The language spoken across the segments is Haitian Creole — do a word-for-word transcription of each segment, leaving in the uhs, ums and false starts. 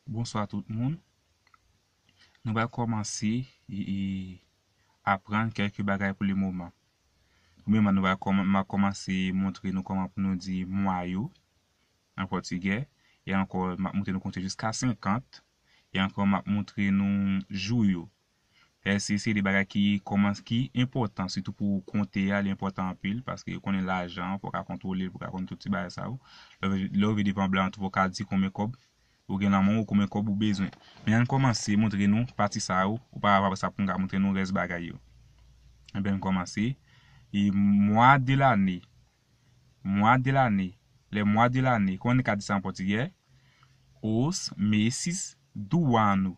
Bonswa tout moun. Nou pral kòmanse e, e, aprann kèlke bagay pou le moman. Premyèman, nou pral kòman-, m a kòmanse montre nou kòman pou nou di mwa yo an pòtigè. E ankò, m ap montre nou konte jiska senkant. E ankò, m ap montre nou jou yo. Sa se, se de bagay ki kòmanse, ki enpòtan, sitou pou konte a, li enpòtan anpil, paske ou konnen lajan, fò w ka kontwole l, fò w ka konn tout ti bagay sa yo. Lè w, lè w rive devan blan an tou, fò w ka di konbyen kòb ou gen nan men w, konbyen kòb ou bezwen. Men ann kòmanse montre nou pati sa yo, oparava, apre sa pou m ka montre nou rès bagay yo. Ebyen, ann kòmanse. E mois de l'année. Mois de l'année. Les mois de l'année. Kòman n ka di sa an pòtigè? Os meses do ano.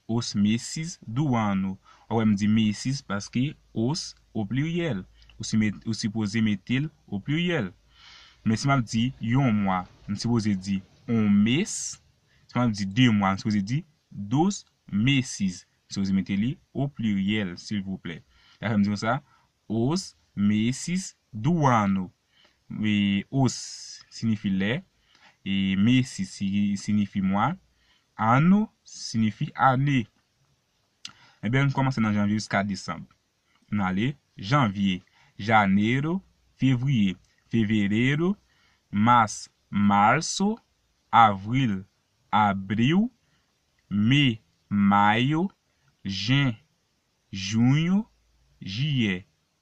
Os meses do ano. Ou wè m di meses paske os o pliryèl. Ou si met-, ou sipoze mete l o pliryèl. Men si m ap di yon mwa, m sipoze di un mes. Si m ap di de mwa, m sipoze di dos meses. M sipoze mete li o pliryèl, silvouplè. Sa fè m di konsa, os meses do ano. E os siyifi lè, e meses si-, siyifi mwa, ano siyifi ane. Ebyen, ann kòmanse nan janvye jiska desanm. Ann ale, janvye, janeiro, fevriye, fevereiro, mas, março, avril, abril, me, maio, jen, junho, jiyè,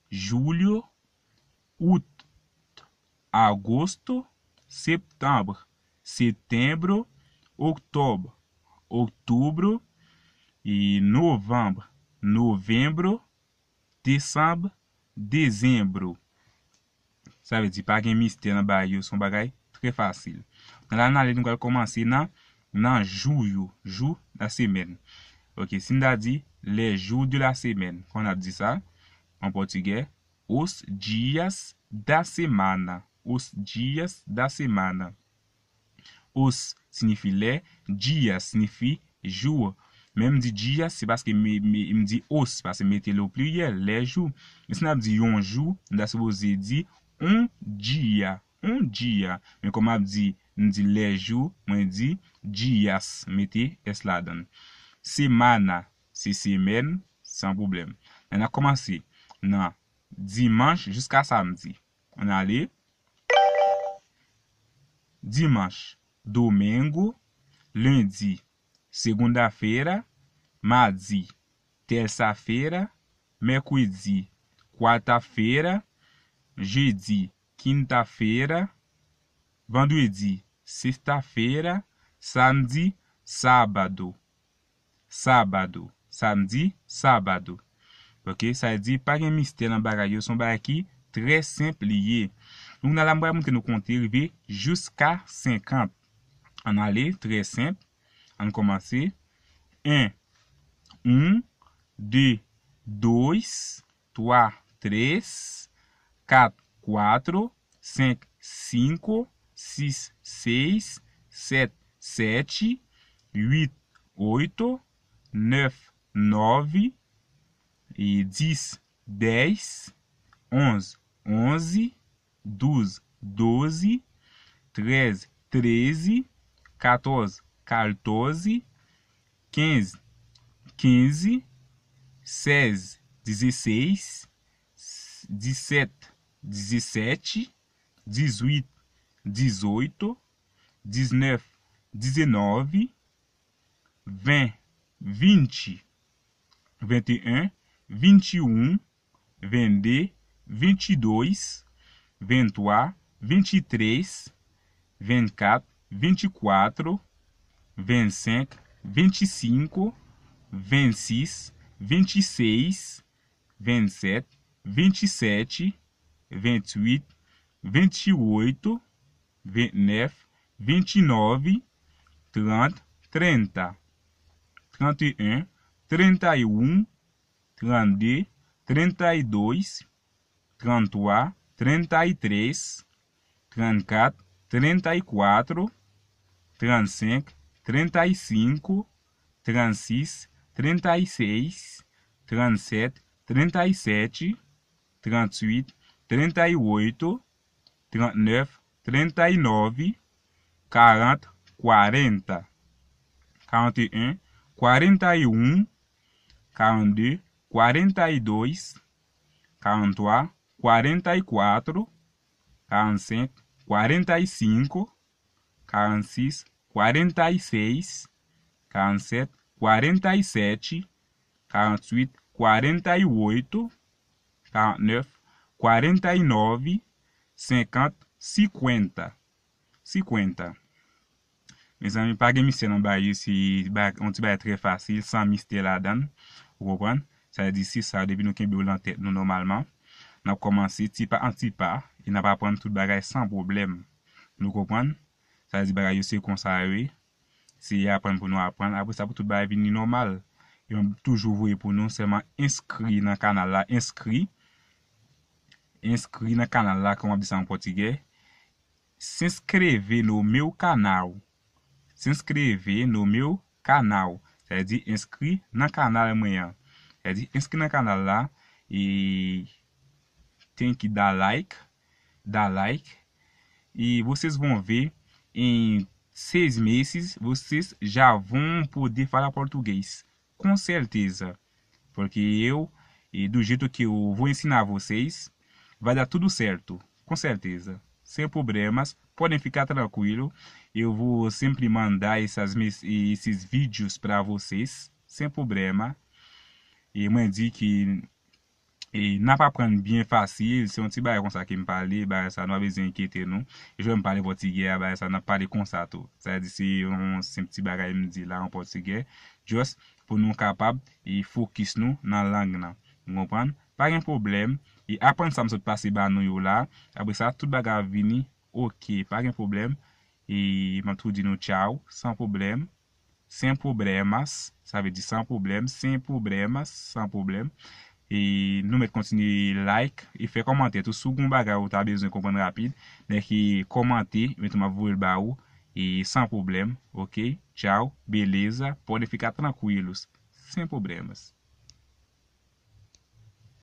julho, ut, agosto, setembro, setembro, oktob, outubro, e novanbro, novembro, desanm, dezenbro. Sa vle di pa gen mistè nan bagay yo, se yon bagay trè fasil. Nan la n ale, nou pral kòmanse nan, nan jou yo, jou la semèn. Ok, si n ta di les jours de la semaine, kòman n ap di sa an pòtigè? Os dias da semana. Os dias da semana. Os siyifi lè, dias siyifi jou. Men m di dias, se paske m, m, m di os, paske m mete l o pliryèl, les jours. Men si n ap di yon jou, m ta sipoze di un dia, un dia. Men kòm m ap di, m di les jours, mwen di dias, m mete s ladan l. Semana, se semèn, san pwoblèm. Ann kòmanse nan dimanch jiska samdi. Ann ale. Dimanch, domingo, lendi, segunda-feira, madi, tersa-feira, mèkredi, kuarta-feira, jedi, kinta-feira, vandredi, sesta-feira, samdi, sábado. Sábado, samdi, sábado. Ok, sa vle di pa gen mistè nan bagay yo, se yon bagay ki trè senp li ye. Donk, nan la, m pral montre nou konte rive jiska senkant. Ann ale, trè senp. Ann kòmanse. Un, un, deux, dois, trois, três, quatro, quatro, cinco, cinco, seis, seis, sete, sete, oito, oito, nove, nove, e dez, dez, onze, onze, doze, doze, treze, treze, quatorze, quatorze, quinze, quinze, seize, dezesseis, dix-sept, dezessete, dix-huit, dezoito, dix-neuf, dezenove, vingt, vinte, vingt et un, vinte et un, vinte et deux, vinte et deux, vinte et trois, vinte et três, vinte et quatre, vinte et quatre, vinte et cinq, vinte et cinco, vinte et six, vinte et seis, vinte et sept, vinte et sept, vinte et huit, vinte et huit, vinte-neuf, vinte-nove, trente, trinta, trinta e un, trinta e um, trinta e dois, trinta e dois, trinta e três, trinta e quatro, trinta e quatro, trinta e cinco, trinta e cinco, trinta e seis, trinta e seis, trinta e sete, trinta e sete, trinta e oito, trinta e oito, trinta e nove, trinta e nove, quarenta, Quarenta e um, quarenta e um, quarenta e dois, quarenta e dois, quarenta e três, quarenta e quatro, quarenta e cinco, quarenta e seis, quarenta e seis, quarenta e seis, quarenta e sete, quarenta e sete, quarenta e sete, quarenta e oito, quarenta e nove, cinquenta, cinquenta. Mezanmi, pa gen mistè nan bagay yo, se yon ti bagay trè fasil, san mistè ladan l. Ou konprann? Sa vle di se sa, depi nou kenbe yo nan tèt nou nòmalman, n ap kòmanse ti pa an ti pa, e n ap aprann tout bagay san pwoblèm. Nou konprann? Sa vle di bagay yo se konsa yo ye. Se aprann pou nou aprann. Apre sa, pou tout bagay vini nòmal, yo toujou voye pou nou. Sèlman enskri nan kanal la, enskri. Enskri nan kanal la, kòman ap di sa an pòtigè? Se inscrever no meu canal. Se inscrever no meu canal. Sa vle di enskri nan kanal mwen an. Sa vle di enskri nan kanal la. E tem que dar like, dar like. E vocês vão ver, em seis meses vocês já vão poder falar português. Com certeza. Porque eu, e do jeito que eu vou ensinar vocês, vai dar tudo certo. Com certeza. Sem problemas. Podem ficar tranquilo. Eu vou sempre mandar essas, mes- esses vídeos para vocês. Sem problema. E mwen di ke e n ap aprann byen fasil. Se yon ti bagay konsa ke m pale, bagay sa nou pa bezwen enkyete nou. E jan m pale pòtigè a, bagay sa n ap pale konsa tou. Sa vle di se yon senp ti bagay m di la an pòtigè. Just pou nou kapab e fokis nou nan lang nan. Ou konprann? Pa gen pwoblèm. E aprann sa m sot pase ba nou yo la. Apre sa, tout bagay ap vini oke. Pa gen pwoblèm. E m ap tou di nou tchao, san pwoblèm. Sem problemas, sa vle di san pwoblèm, sem problemas, san pwoblèm. E nou mèt kontinye like e fè kòmantè tou. Si w gen yon bagay ou ta bezwen konprann rapid, nèk e kòmante, epi tou m ap voye l ba ou, e san pwoblèm, oke? Tchao, beleza, podem ficar tranquilos, sem problemas.